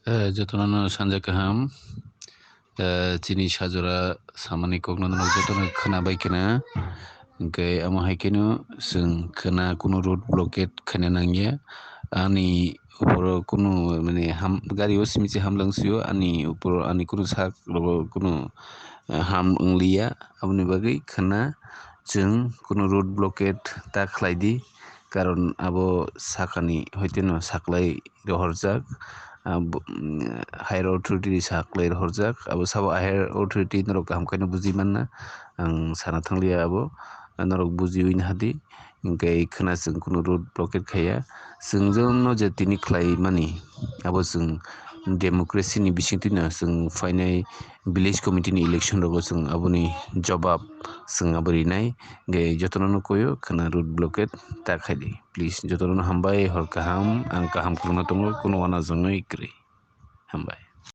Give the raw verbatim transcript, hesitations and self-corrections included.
Eh, jotono no sanja kaham. Eh, chini sajora samani kokno norok jotono khwna bai khwna. Hwnkhe amo hai kheno chwng khwna kunu road blockade khaina nangya. Ani uporo kunu mane ham, gari o simi se hamlang sio, ani uporo ani kunu sak rogo kunu, eh, ham wngliya. Aboni bagwi khwna chwng kunu road blockade ta khlai di, karon abo sakani hoiteno saklai rohorjak, ah, bo-, mm, higher authority ni saklai rohorjak. Abo sabo higher authority norok kaham khaino buji manna, ang sana thangliya abo, norok bujiwi nahadi. Hwnkhe khwna chwng kunu road blockade khaiya. Chwng jono je tini khlai mani, abo chwng democracy ni bisingtwi no chwng phainai village committee ni election rogo chwng aboni jobab chwng abo rinai. Hwnkhe jotono no koyo khwna road blockade ta khaidi. Please, jotono no hambai, hor kaham, ang kaham kwrwngno tongo, kunu uanajwngwi kwrwi. Hambai.